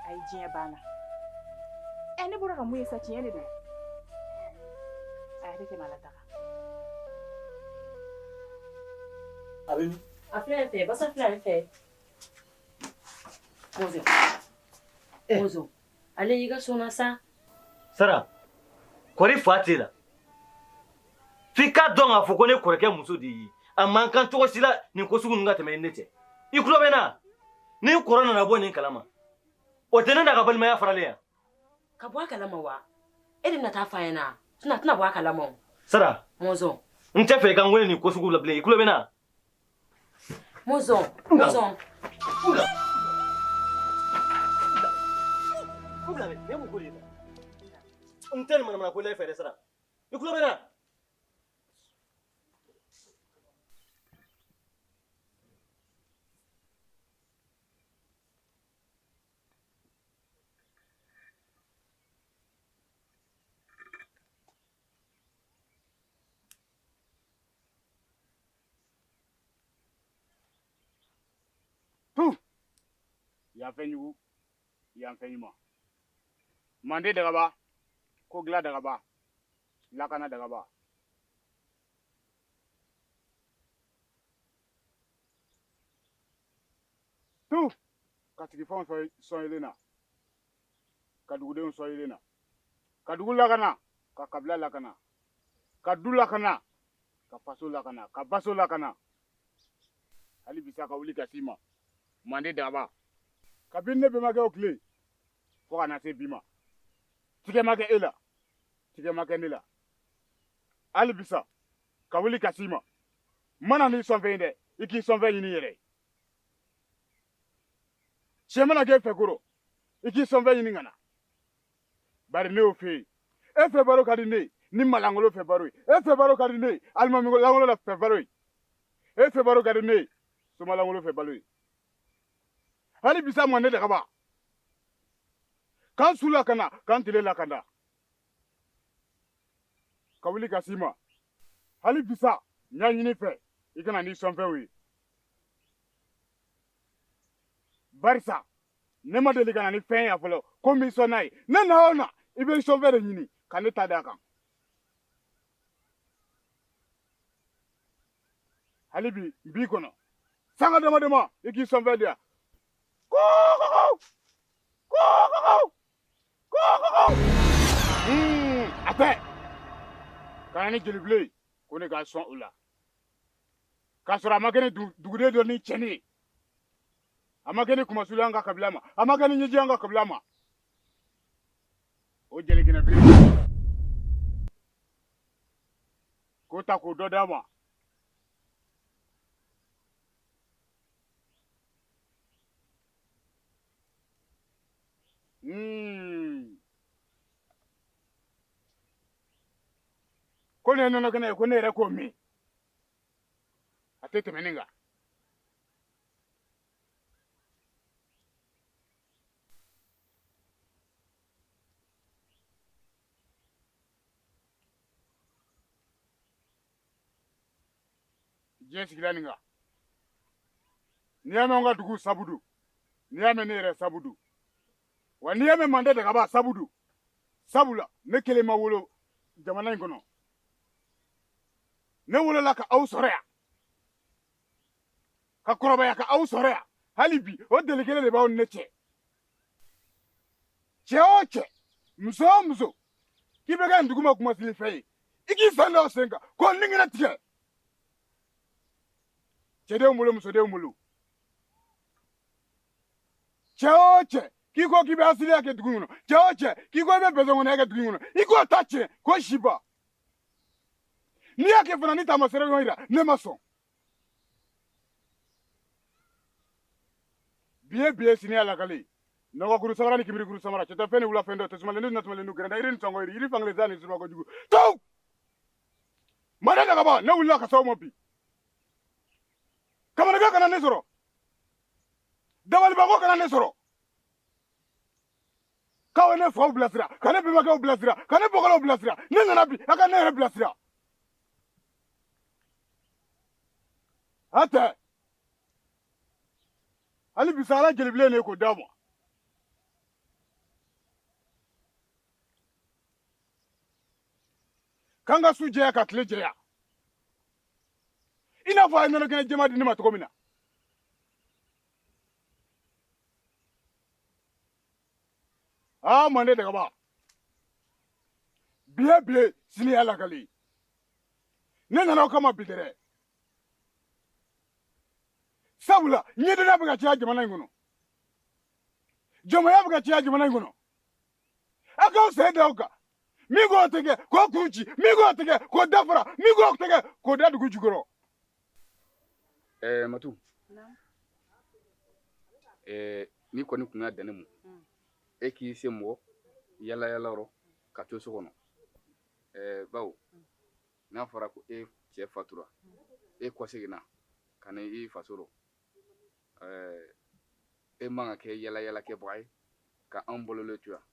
Ayi, diɲɛ banna. Ne bɔra ka mun ye sa, tiɲɛ de don. A yɛrɛ tɛ maa la taga. A bɛ min? A filɛ yan fɛ, basa filɛ yan fɛ. Mɔzɔn. Mɔzɔn, ale y'i ka so na sa. Sara, kɔri fa t'e la. F'i k'a dɔn k'a fɔ ko ne kɔrɔkɛ muso de y'i. A man kan cogo si la nin ko sugu ninnu ka tɛmɛ i ni ne cɛ. I tulo bɛ n na? Ni n kɔrɔ nana bɔ nin kalama, o tɛ ne n'a ka balimaya faralen yan. Ka bɔ a kalama wa? E de bɛna taa f'a ɲɛna. Sinon a tɛna bɔ a kalama o. Sara. Mɔzɔn. N tɛ fɛ i ka n wele nin ko sugu la bilen. I tulo bɛ n na? Mɔzɔn. Mɔzɔn. N bila dɛ, nin ye mun ko de ye tan? N tɛ nin manamana ko la e fɛ dɛ, Sara. I tulo bɛ n na? Tu! Yan fɛn jugu, yan fɛn ɲuman. Mande dagaba, ko dilan dagaba, lakana dagaba. Tu! Ka sigifɛnw sɔn yelen na, ka dugudenw sɔn yelen na, ka dugu lakana, ka kabila lakana, ka du lakana, ka faso lakana, ka baso lakana. Hali bisa ka wuli ka s'i ma, Mande dagaba. Kabini ne bɛnbakɛw tile fo ka na se bi ma, tigɛ ma kɛ e la, tigɛ ma kɛ ne la. Hali bisa ka wuli ka s'i ma, n ma na n'i sɔnfɛn ye dɛ, i k'i sɔnfɛn ɲini i yɛrɛ ye. Tiɲɛ mana kɛ e fɛ kɔrɔ, i k'i sɔnfɛn ɲini ka na. Bari ne y'o f'e ye, e fɛ baro ka di ne ye, Ni malangolo fɛ baro ye. E fɛ baro ka di ne ye. Alimami langolo la fɛ baro ye. E fɛ baro ka di ne ye. Soma langolo fɛ balo ye. Hali bisa Mande Dagaba. K'an su lakana, k'an tile lakana. Ka wuli ka s'i ma. Hali bisa n y'a ɲini fɛ i ka na n'i sɔnfɛnw ye. Barisa ne ma deli ka na ni fɛn ye fɔlɔ ko n b'i sɔn n'a ye. Ne na o na i bɛ i sɔnfɛn de ɲini ka ne ta d'a kan. Hali bi n b'i kɔnɔ. Sanga dama dama i k'i sɔnfɛn di yan. Koko! Koko! Koko! A tɛ. Ka na ni jelibilen ye ko ne ka sɔn o la. K'a sɔrɔ a ma kɛ ni duguden dɔ ni cɛnni ye. A ma kɛ ni kumasulu an ka kabila ma. A ma kɛ ni ɲɛji an ka kabila ma. O jelikɛnɛ bilen. K'o ta k'o dɔ d'a ma. Ko ne ye nɔnɔ kɛnɛ ye ko ne yɛrɛ k'o min. A tɛ tɛmɛ nin kan. Diɲɛ sigila nin kan. N'i y'a mɛn an ka dugu sabu don, n'i y'a mɛn ne yɛrɛ sabu don, wa n'i y'a mɛn Mande Dagaba sabu don, sabula ne kelen ma wolo jamana in kɔnɔ. Ne wolola ka aw sɔrɔ yan, ka kɔrɔbaya ka aw sɔrɔ yan. Hali bi o deli kelen de b'aw ni ne cɛ. Cɛ o cɛ, muso o muso, k'i bɛ kɛ nin dugu ma kumasuli fɛn ye, i k'i sen da o sen kan k'o ningɛnɛ tigɛ. Cɛdenw bolo, musodenw bolo. Cɛ o cɛ, k'i ko k'i bɛ asiliya kɛ dugu in kɔnɔ, cɛ o cɛ, k'i ko i bɛ bɛsɛnkɔnɔya kɛ dugu in kɔnɔ, i k'o ta tiɲɛ k'o si ban. N'i y'a kɛ fana ni taamasere ɲɔgɔn yira, ne ma sɔn. Bi ye bi ye, sini ye alakale. Nɔgɔkuru samara ni kibirikuru samara, cɛtɔfɛn ni wulafɛn dɔ, tɛsumalenni ni nasumalenni, gɛrɛnda yiri ni sɔngɔ yiri, yiri fankelen sa ni suma kojugu. Tewu! Mande Dagaba, ne wulila ka s'aw ma bi. Kamanagan kana ne sɔrɔ. Dabalibako kana ne sɔrɔ. K'aw ye ne faw bilasira, ka ne bɛnbakɛw bilasira, ka ne bɔkɔlaw bilasira. Ne nana bi, a ka ne yɛrɛ bilasira. A tɛ. Hali bisa Ala jelibilen de k'o d'a ma. K'an ka su jɛya ka tile jɛya. I n'a fɔ a ye nɔnɔ kɛnɛ jɛman di ne ma cogo min na. Aa Mande Dagaba. Bi ye bi ye, sini ye Ala kale ye. Ne nana o kama bi dɛrɛ. Sabula ɲɛdɔnna bɛ ka caya jamana in kɔnɔ. Jɔnmaya bɛ ka caya jamana in kɔnɔ. A k'aw sen da o kan. Min k'o tigɛ k'o kun ci, min k'o tigɛ k'o dafara, min k'o tigɛ k'o da dugu jukɔrɔ. Matu. N'i kɔni kun y'a dan ne ma, e k'i sen bɔ yala yala rɔ ka to so kɔnɔ. Bawo n'a fɔra ko e cɛ fatura, e kɔseginna ka na i faso rɔ, e man ka kɛ yala yala kɛbaga ye ka anw balolen to yan.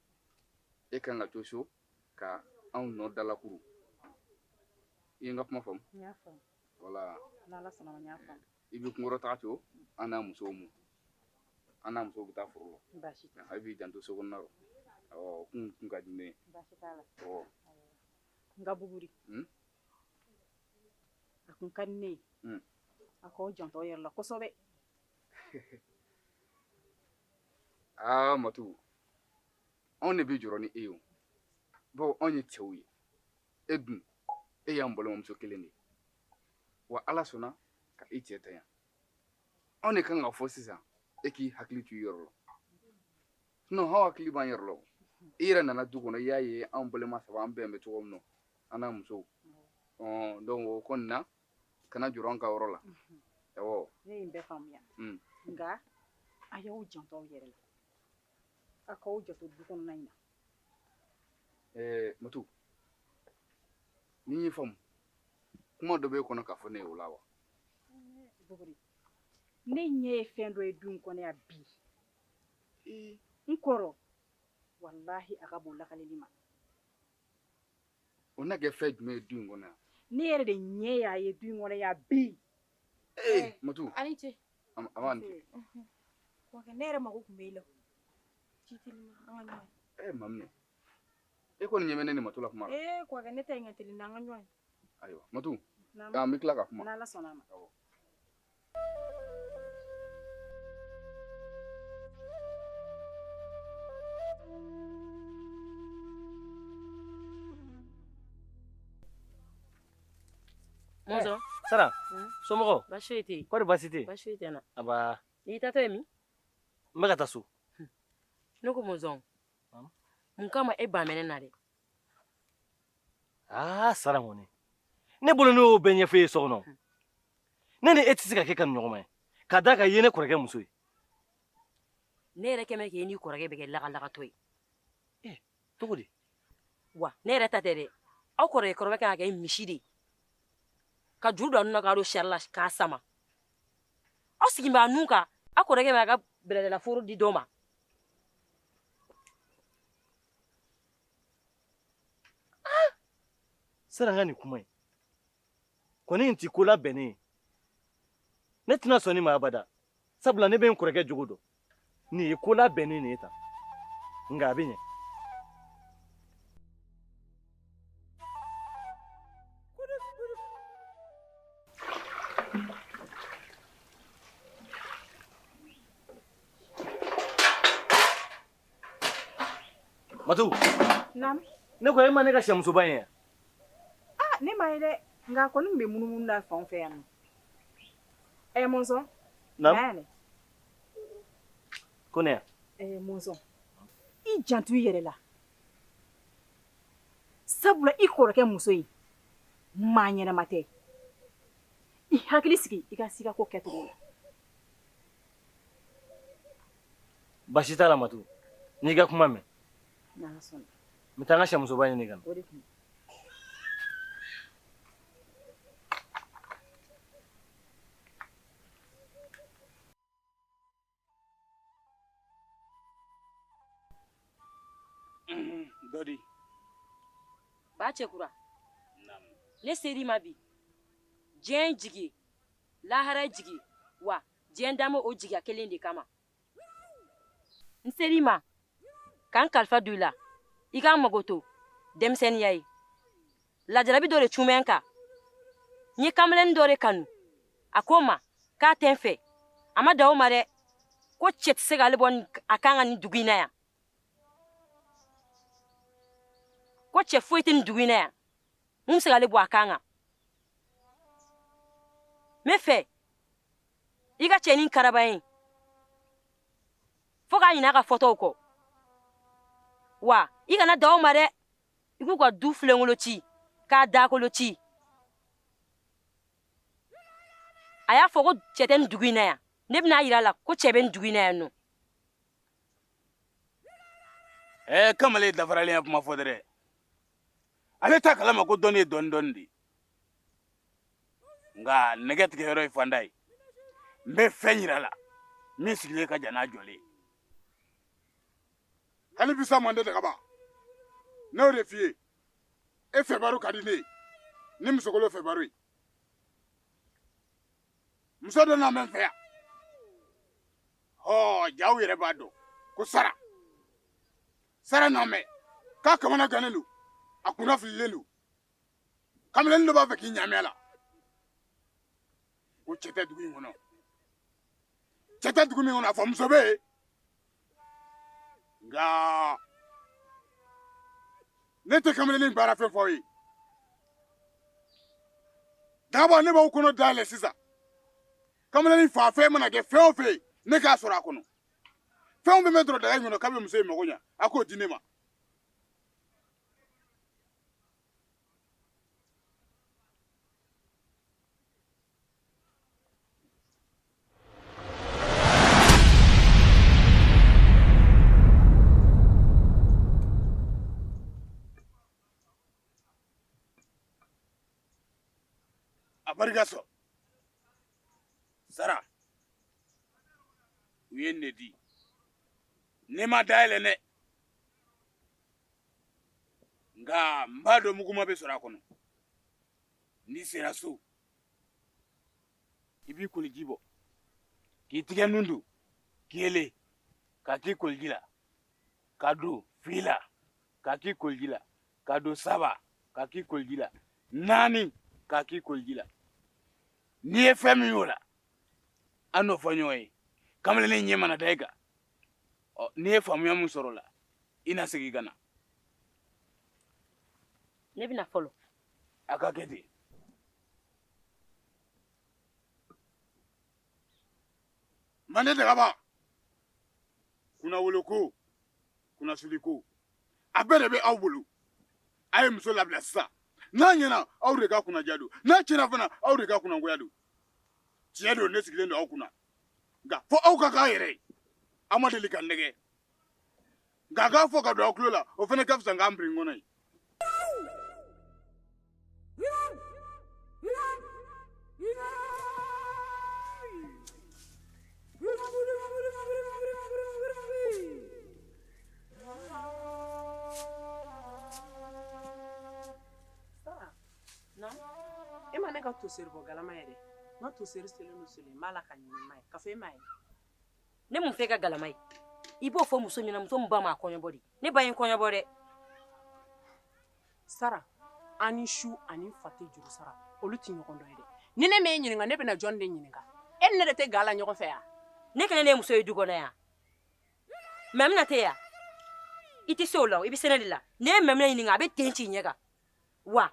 E kan ka to so ka anw nɔ dalakuru. I ye n ka kuma faamu? N y'a faamu. Wala. N'Ala sɔnna ma, n y'a faamu. I bɛ kungorɔ taga to an n'a musow mu. An n'a musow bɛ taa foro la. Baasi tɛ. A b'i janto so kɔnɔna rɔ. Awɔ, o kun ka di ne ye. Baasi t'a la. Awɔ. N ka buguri. A kun ka di ne ye. A k'aw janto aw yɛrɛ la kosɛbɛ. Aa Matu, anw de bɛ jɔrɔ ni e ye o. Bawo anw ye cɛw ye. E dun, e y'an balimamuso kelen de ye. Wa Ala sɔnna ka i cɛ tanya. Anw de kan ka fɔ sisan e k'i hakili to i yɛrɛ la. Sinon anw hakili b'an yɛrɛ la o. I yɛrɛ nana du kɔnɔ, i y'a ye anw balima saba an bɛn bɛ cogo min na, an n'a musow. Donc o kɔni na, kana jɔrɔ an ka yɔrɔ la. Awɔ. Ne ye nin bɛɛ faamuya. Nka a y'aw janto aw yɛrɛ la. A k'aw janto du kɔnɔna in na. Matu, Ni n y'i faamu, kuma dɔ b'e kɔnɔ k'a fɔ ne ye o la wa? Buguri, ne ɲɛ ye fɛn dɔ ye du in kɔnɔ yan bi. N kɔrɔ, walahi a ka bon lakaleli ma. O na kɛ fɛn jumɛn ye du in kɔnɔ yan? Ne yɛrɛ de ɲɛ y'a ye du in kɔnɔ yan bi. Ee, Matu. A ni ce. A b'a ni ce. Kɔkɛ, ne yɛrɛ mako tun bɛ e la. Ci telima, an ka ɲɔgɔn ye. Ee, Maminɛ. E kɔni ɲɛ bɛ ne ni Matu la kuma la. Ee, kɔkɛ, ne ta in ka teli n'an ka ɲɔgɔn ye. Ayiwa, Matu. An bɛ tila ka kuma. N'Ala sɔnna a ma. Awɔ. Mɔzɔn. Sara, somɔgɔw? Baasi foyi tɛ yen. Kɔri baasi tɛ yen? Baasi foyi tɛ n na. Aba. I taatɔ ye min? N bɛ ka taa so. Ne ko Mɔzɔn, mun kama e ban bɛ ne na dɛ? Aa Sara kɔni, ne bolo ne y'o bɛɛ ɲɛfɔ e ye so kɔnɔ. Ne ni e tɛ se ka kɛ kanuɲɔgɔnma ye, ka d'a kan i ye ne kɔrɔkɛ muso ye. Ne yɛrɛ kɛmɛ k'e n'i kɔrɔkɛ bɛ kɛ lagalagatɔ ye. Eh, cogo di? Wa ne yɛrɛ ta tɛ dɛ. Aw kɔrɔkɛ kɔrɔbɛ kan ka kɛ misi de ye. Ka juru don a nun na k'a don sari la k'a sama. Aw sigi b'a nun kan, aw kɔrɔkɛ b'a ka bɛlɛdala foro di dɔ ma. Sara n ka nin kuma in kɔni in ti ko labɛnnen ye. Ne tɛna sɔn nin ma abada, sabula ne bɛ n kɔrɔkɛ jogo dɔn. Nin ye ko labɛnnen de ye tan, nka a bɛ ɲɛ. Matu. Naamu. Ne ko e ma ne ka sɛmusoba ye yan? Ah, ne ma ye dɛ. Nka a kɔni tun bɛ munumunu na fanw fɛ yan nɔ. Ɛ Mɔnzɔn. Naamu. Na yan dɛ. Ko ne yan? Ɛ Mɔnzɔn, i janto i yɛrɛ la. Sabula i kɔrɔkɛ muso in, maa ɲɛnama tɛ. I hakili sigi i ka sika ko kɛcogo la. Baasi t'a la Matu. N y'i ka kuma mɛn. N'Ala sɔnna. N bɛ taa n ka sɛmusoba ɲini ka na. O de kun. Dɔ di. Ba Cɛkura. Ne ser'i ma bi. Diɲɛ jigi, lahara jigi, wa diɲɛ dan bɛ o jigiya kelen de kama. N ser'i ma ka n kalifa don i la, i k'an mago to denmisɛnninya ye. Lajarabi dɔ de cun bɛ n kan. N ye kamalennin dɔ de kanu. A ko n ma k'a tɛ n fɛ. A ma dan o ma dɛ, ko cɛ tɛ se k'ale bɔ a kan ka nin dugu in na yan. Ko cɛ foyi tɛ nin dugu in na yan mun bɛ se k'ale bɔ a kan kan. N bɛ fɛ i ka cɛnin karaba ye fo k'a ɲinɛ a ka fɔtaw kɔ. Wa i kana dan o ma dɛ, i k'u ka du filenkolo ci k'a dakolo ci. A y'a fɔ ko cɛ tɛ nin dugu in na yan, ne bɛna a yira a la ko cɛ bɛ nin dugu in na yan nɔ. Ɛɛ kamalen dafaralen ya kuma fɔ dɛrɛ. Ale t'a kalama ko dɔnni ye dɔɔni dɔɔni de ye. Nka nɛgɛ tigɛ yɔrɔ ye fanda ye. N bɛ fɛn yira a la min sigilen ka jan n'a jɔlen ye. Hali bisa mande dagaba. Ne y'o de f'i ye. E fɛ baro ka di ne ye ni musokolo fɛ baro ye. Muso dɔ na bɛ n fɛ yan. Hɔ jaw yɛrɛ b'a dɔn ko Sara. Sara na mɛn k'a kamana gannen don, a kunna fililen don. Kamalenin dɔ b'a fɛ k'i ɲaami a la. Ko cɛ tɛ dugu in kɔnɔ. Cɛ tɛ dugu min kɔnɔ, a fɔ muso bɛ yen. Nka ne tɛ kamalenin baara fɛn fɔ aw ye. Dagaba ne b'aw kɔnɔ dayɛlɛ sisan. Kamalenin fa fɛn mana kɛ fɛn o fɛn ye, ne k'a sɔrɔ a kɔnɔ. Fɛn o fɛn bɛ dɔrɔn daga in kɔnɔ k'a bɛ muso in mago ɲa, a k'o di ne ma. A barika sɔrɔ. Sara, u ye nin de di. Ne ma dayɛlɛ dɛ, nka n b'a dɔn muguma bɛ sɔrɔ a kɔnɔ. N'i sera so, i b'i koliji bɔ, k'i tigɛ nun don kelen k'a k'i koliji la, ka don fila k'a k'i koliji la, ka don saba k'a k'i koliji la, naani k'a k'i koliji la. N'i ye fɛn min y'o la, an n'o fɔ ɲɔgɔn ye. Kamalenin ɲɛ mana da i kan, ɔ n'i ye faamuya min sɔrɔ o la, i na segin ka na. Ne bɛna fɔlɔ. A ka kɛ ten. Mande dagaba, kunnawolo ko, kunnasuli ko, a bɛɛ de bɛ aw bolo. A ye muso labila sisan. N'a ɲɛna, aw de ka kunnaja don. N'a tiɲɛna fana, aw de ka kunnagoya don. Tiɲɛ don, ne sigilen don aw kunna. Nka fo aw ka k'a yɛrɛ ye. Aw ma deli ka n nɛgɛ. Nka k'a fɔ ka don aw tulo la, o fana ka fisa n k'an biri n kɔnɔ ye. E ma ne ka toseri bɔ galama ye dɛ. N ka toseri selen don selen, n b'a la ka ɲini n ma ye. K'a fɔ e m'a ye. Ne mun fɛ ka galama ye? I b'o fɔ muso min na, muso min ba m'a kɔɲɔbɔ de. Ne ba ye n kɔɲɔbɔ dɛ. Sara, an ni su ani fa tɛ juru sara, olu tɛ ɲɔgɔn dɔn ye dɛ. Ni ne m'e ɲininka, ne bɛna jɔn de ɲininka? E ni ne de tɛ ga la ɲɔgɔn fɛ yan? Ne kelen de ye muso ye du kɔnɔ yan. Mɛmina tɛ yan. I tɛ se o la, i bɛ se ne de la. N'e ye Mɛmina ɲininka, a bɛ ten ci i ɲɛ kan. Wa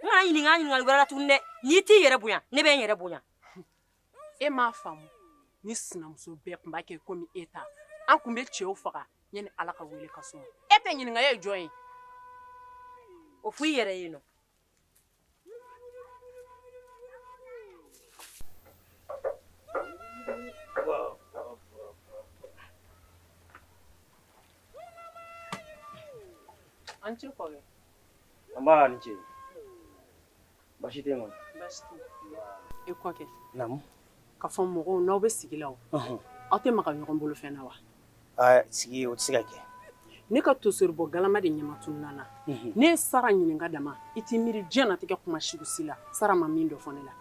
n kana ɲininka ɲininkali wɛrɛ la tuguni dɛ. N'i t'i yɛrɛ bonya, ne bɛ n yɛrɛ bonya. E m'a faamu, ni sinamuso bɛɛ tun b'a kɛ komi e ta, an tun bɛ cɛw faga yanni Ala ka wele ka s'u ma. E tɛ ɲininka, e ye jɔn ye? O fɔ i yɛrɛ ye nɔ. An ce kɔkɛ. An b'a ni ce. Baasi tɛ yen kɔni. Baasi tɛ yen. E kɔkɛ. Naamu. K'a fɔ mɔgɔw n'aw bɛ sigi la o, aw tɛ maga ɲɔgɔn bolofɛn na wa? Aa, sigi o tɛ se ka kɛ. Ne ka toseri bɔ galama de ɲɛma tununna na. Ne ye Sara ɲininka dama, i t'i miiri diɲɛnatigɛ kuma sugu si la, Sara ma min dɔ fɔ ne la.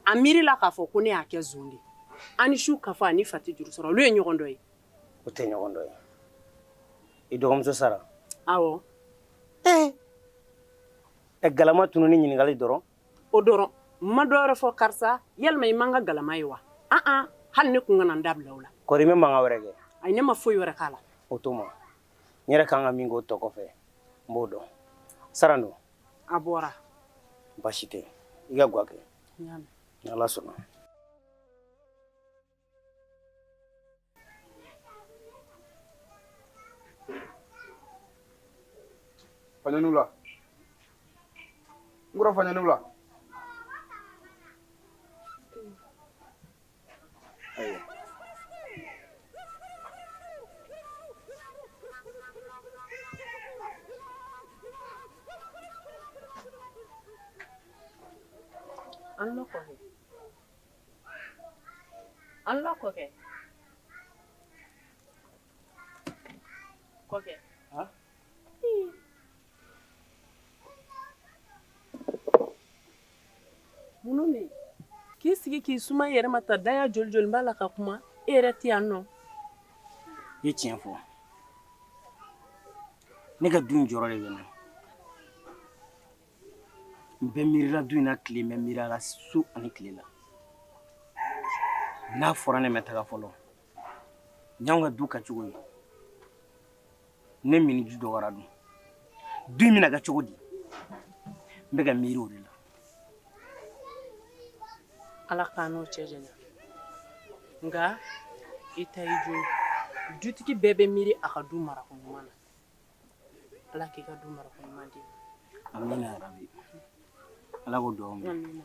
A miiri la k'a fɔ ko ne y'a kɛ zon de. An ni su k'a fɔ ani fa tɛ juru sɔrɔ, olu ye ɲɔgɔn dɔ ye. O tɛ ɲɔgɔn dɔ ye. I dɔgɔmuso Sara? Awɔ. Ɛ, galama tununi ɲininkali dɔrɔn? O dɔrɔn. N ma dɔ wɛrɛ fɔ karisa, yalima i man ka galama ye wa? An an, hali ne kun kana n da bila o la. Kɔri, i ma mankan wɛrɛ kɛ? Ayi, ne ma foyi wɛrɛ k'a la. O to ma. N yɛrɛ kan ka min k'o tɔ kɔfɛ, n b'o dɔn. Sara dun? A bɔra. Baasi tɛ. I ka gwa kɛ. N y'a mɛn. Ni Ala sɔnna. Faɲɛniw la. N kɔrɔ faɲɛniw la. Ayiwa. An lɔ kɔkɛ. An lɔ kɔkɛ. Kɔkɛ. Han? Mun bɛ yen? K'i sigi k'i suma i yɛrɛ ma ta daya joli joli b'a la ka kuma e yɛrɛ tɛ yan nɔ. I ye tiɲɛ fɔ. Ne ka du in jɔrɔ de bɛ n na. N bɛ miirila du in na tile, n bɛ miiri a la su ani tile la. N'a fɔra ne ma taga fɔlɔ, nin y'anw ka du kɛcogo ye. Ne minniji dɔgɔyara dun, du in bɛna kɛ cogo di? N bɛ ka miiri o de la. Ala k'an n'o cɛ janya. Nka i ta i jo ye. Dutigi bɛɛ bɛ miiri a ka du marako ɲuman na. Ala k'i ka du marako ɲuman d'i ma. Amina yarabi. Ala k'o dugawu minɛ. Amina.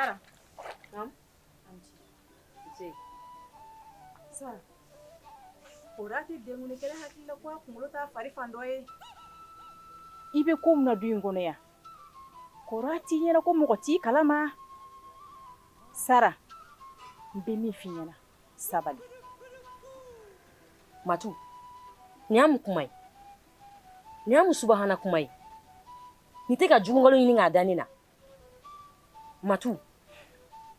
Sara. Sara. O tɛ denkundikɛla hakili la ko a kunkolo t'a fari fan dɔ ye. I bɛ ko min na du in kɔnɔ yan, kɔrɔ t'i ɲɛna ko mɔgɔ t'i kalama. Sara, n bɛ min f'i ɲɛna, sabali. Matu, nin y'a mun kuma ye? Nin y'a mun subahana kuma ye? Nin tɛ ka jugu nkalon ɲini k'a da ne na. Matu,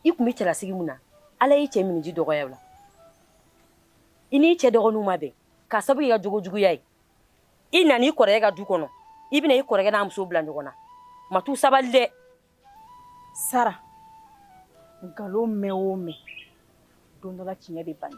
i tun bɛ cɛlasigi mun na, Ala y'i cɛ minniji dɔgɔya o la. I n'i cɛ dɔgɔninw ma bɛn k'a sabu i ka jogo juguya ye. I nana i kɔrɔkɛ ka du kɔnɔ, i bɛna i kɔrɔkɛ n'a muso bila ɲɔgɔn na. Matu, sabali dɛ. Sara, nkalon mɛn o mɛn, don dɔ la tiɲɛ bɛ bange.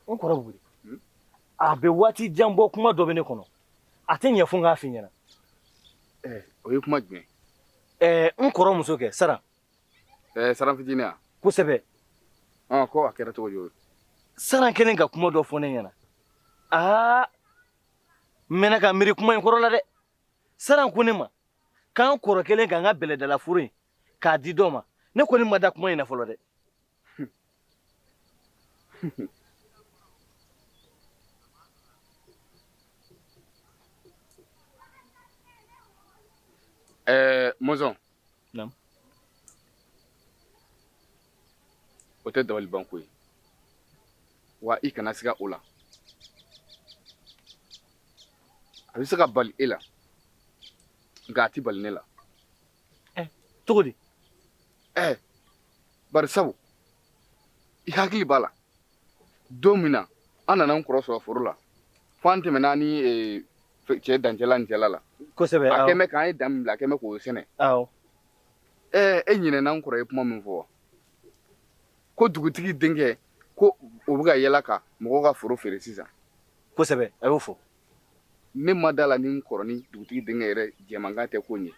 N kɔrɔ Buguri, a bɛ waati jan bɔ kuma dɔ bɛ ne kɔnɔ a tɛ ɲɛ fo n k'a f'i ɲɛna. O ye kuma jumɛn? N kɔrɔ muso kɛ Saran. Saran fitinin wa? Kosɛbɛ. Ko a kɛra cogo di? Saran kɛlen ka kuma dɔ fɔ ne ɲɛna, aa n mɛnna ka miiri kuma in kɔrɔ la dɛ. Saran ko ne ma k'an kɔrɔ kɛlen k'an ka bɛlɛdala foro in k'a di dɔ ma. Ne kɔni ma da kuma in na fɔlɔ dɛ. Mɔzɔn. Naamu. O tɛ dabalibanko ye wa i kana siga o la. A bɛ se ka bali e la, nka a tɛ bali ne la. Cogo di? Bari sabu i hakili b'a la don min na an nana n kɔrɔ sɔrɔ foro la, fo an tɛmɛna ni cɛ dancɛla nin cɛla la. Kosɛbɛ. A kɛn bɛ k'an ye dan min bila, a kɛn bɛ k'o sɛnɛ. Awɔ. E ɲinɛna n kɔrɔ ye kuma min fɔ wa? Ko dugutigi denkɛ, ko o bɛ ka yala ka mɔgɔw ka foro feere sisan. Kosɛbɛ, a y'o fɔ. Ne ma da la ni n kɔrɔ ni dugutigi denkɛ yɛrɛ jɛmankan tɛ ko in ye.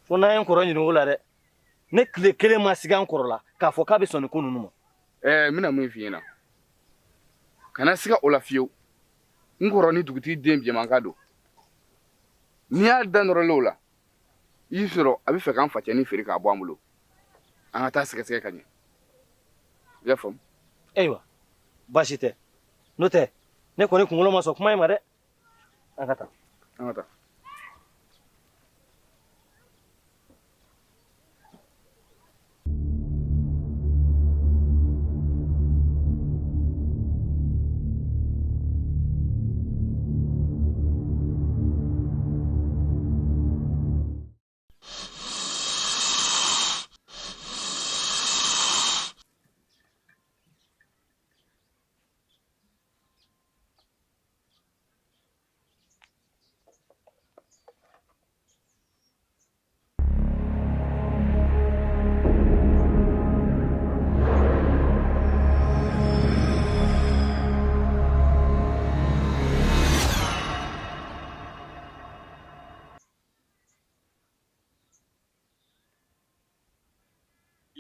Fo n'an ye n kɔrɔ ɲininka o la dɛ. Ne tile kelen ma siga n kɔrɔ la k'a fɔ k'a bɛ sɔn nin ko ninnu ma. N bɛna mun f'i ɲɛna, kana siga o la fiyewu. N kɔrɔ ni dugutigi den jɛmankan don. N'i y'a da nɔrɔlen o la, i y'i sɔrɔ a bɛ fɛ k'an facɛnin feere k'a bɔ an bolo. An ka taa sɛgɛsɛgɛ ka ɲɛ. I y'a faamu? Ayiwa, baasi tɛ. N'o tɛ, ne kɔni kunkolo ma sɔn kuma in ma dɛ. An ka taa. An ka taa.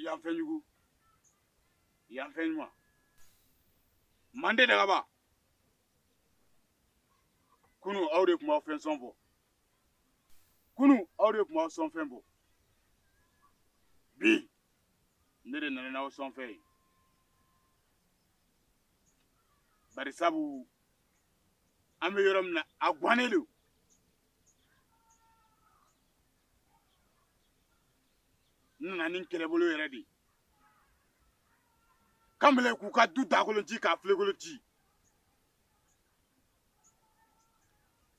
Yan fɛn jugu, yan fɛn ɲuman, mande dagaba. Kunu aw de tun b'aw fɛn sɔn fɔ, kunu aw de tun b'aw sɔn fɛn bɔ. Bi ne de nana n'aw sɔn fɛn ye, bari sabu an bɛ yɔrɔ min na a guwannen don. N nana ni kɛlɛbolo yɛrɛ de ye, kamalen k'u ka du dakolon ci k'a filekolon ci.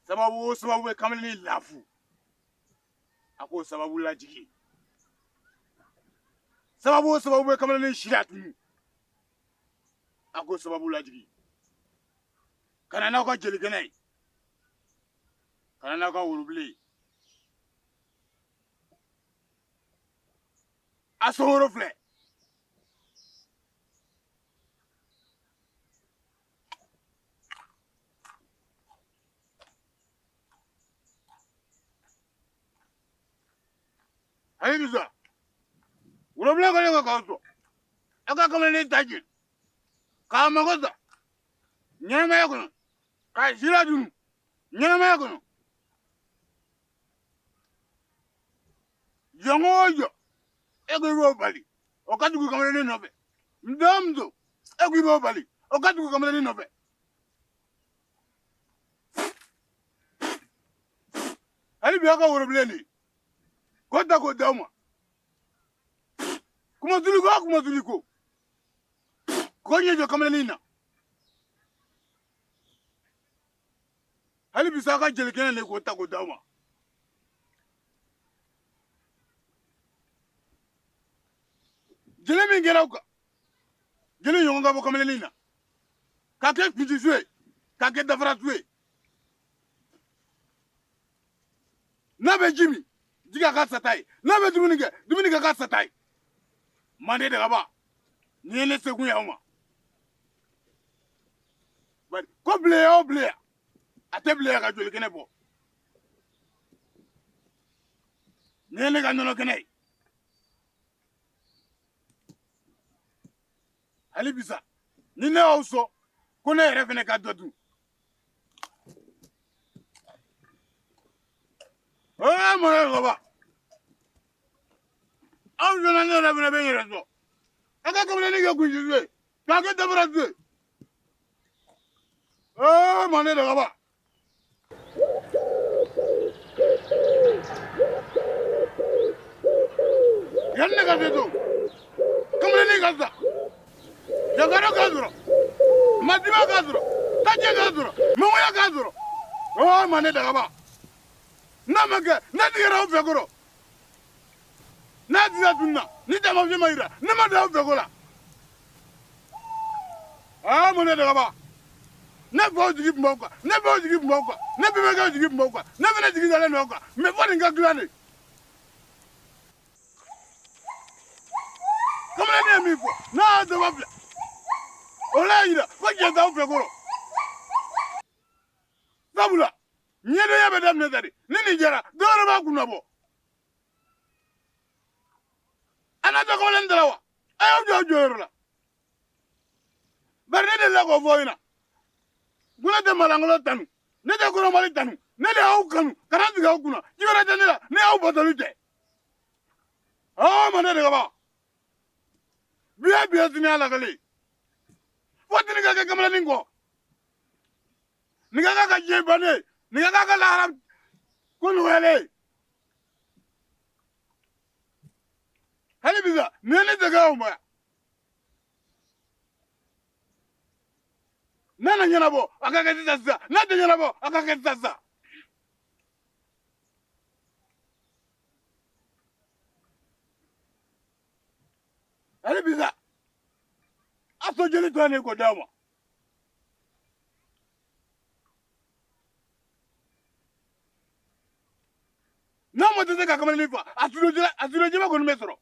Sababu o sababu bɛ kamalen lafu, a k'o sababu lajigin. Sababu o sababu bɛ kamalen si latunu, a k'o sababu lajigin. Ka na n'aw ka jelikɛnɛ ye, ka na n'aw ka worobilen ye. A sɔnworo filɛ. Ayi bisa worobilen kɛlen ka k'aw sɔn aw ka kamalennin ta jeni k'a mago sa ɲɛnamaya kɔnɔ, k'a si ladunu ɲɛnamaya kɔnɔ. Jɔn o jɔn, e ko i b'o bali, o ka tugu kamalennin nɔfɛ. Muso o muso, e ko i b'o bali, o ka tugu kamalennin nɔfɛ. Hali bi aw ka worobilen de k'o ta k'o d'aw ma. Kumasuli ko, kumasuli ko, k'o ɲɛ jɔ kamalennin na. Hali bi sa aw ka jelikɛnɛ de k'o ta k'o d'aw ma. Jeli min kɛra aw kan, jeli ɲɔgɔn ka bɔ kamalennin na k'a kɛ kunsisu ye, k'a kɛ dafarasu ye. N'a bɛ ji min, ji ka k'a sata ye. N'a bɛ dumuni kɛ, dumuni ka k'a sata ye. Mande Dagaba, nin ye ne sekun ye aw ma. Bari ko bilenya o bilenya, a tɛ bilenya ka joli kɛnɛ bɔ. Nin ye ne ka nɔnɔ kɛnɛ ye. Hali bisa ni ne y'aw sɔn ko ne yɛrɛ fɛnɛ ka dɔ dun. Ee mɔgɔ baba, aw sɔnna, ne yɛrɛ fɛnɛ bɛ n yɛrɛ sɔn. A ka kamalennin kɛ kunsisu ye k'a kɛ dabarasu ye. Ee mande Dagaba. Yanni ne ka se so, kamalennin ka sa, jankaro k'a sɔrɔ, masiba k'a sɔrɔ, tajɛ k'a sɔrɔ, magoya k'a sɔrɔ. Ɔ mande Dagaba, n'a ma kɛ ne tigɛra aw fɛ kɔrɔ. N'a dira tununna ni taamasiyɛn ma yira, ne ma da aw fɛ ko la. Aa mande Dagaba, ne faw jigi tun b'aw kan, ne baw jigi tun b'aw kan, ne bɛnbakɛw jigi tun b'aw kan, ne fana jigi dalen don aw kan, mɛ fo nin ka dilan de. Kamalennin ye min fɔ, n'a y'a daba filɛ, o la y'a yira ko tiɲɛ t'aw fɛ kɔrɔ. Sabula ɲɛdɔnya bɛ daminɛ ta de, ni nin jɛra, dɔ wɛrɛ b'a kunna bɔ. A n'a tɛ kamalen da la wa? A y'aw jɔ aw jɔyɔrɔ la. Bari ne delila k'o fɔ aw ɲɛna ko ne tɛ malangolo tanu, ne tɛ kɔrɔmali tanu, ne de y'aw kanu ka na sigi aw kunna. Ci wɛrɛ tɛ ne la ne y'aw batoli tɛ. Ɔ mande Dagaba, bi ye bi ye, sini y'a lakale. Fo tini ka kɛ kamalennin kɔ, nin ka k'a ka diɲɛ bannen, nin ka k'a ka lahara ko nɔgɔyalen ye. Hali bisa nin ye ne tɛ kɛ aw ma yan. N'a na ɲɛnabɔ, a ka kɛ sisan sisan. N'a tɛ ɲɛnabɔ, a ka kɛ sisan sisan. Hali bisa a so jeli tɔ ne k'o d'aw ma. N'a ma tɛ se ka kamalennin fa, a tulo jɛma kɔni bɛ sɔrɔ.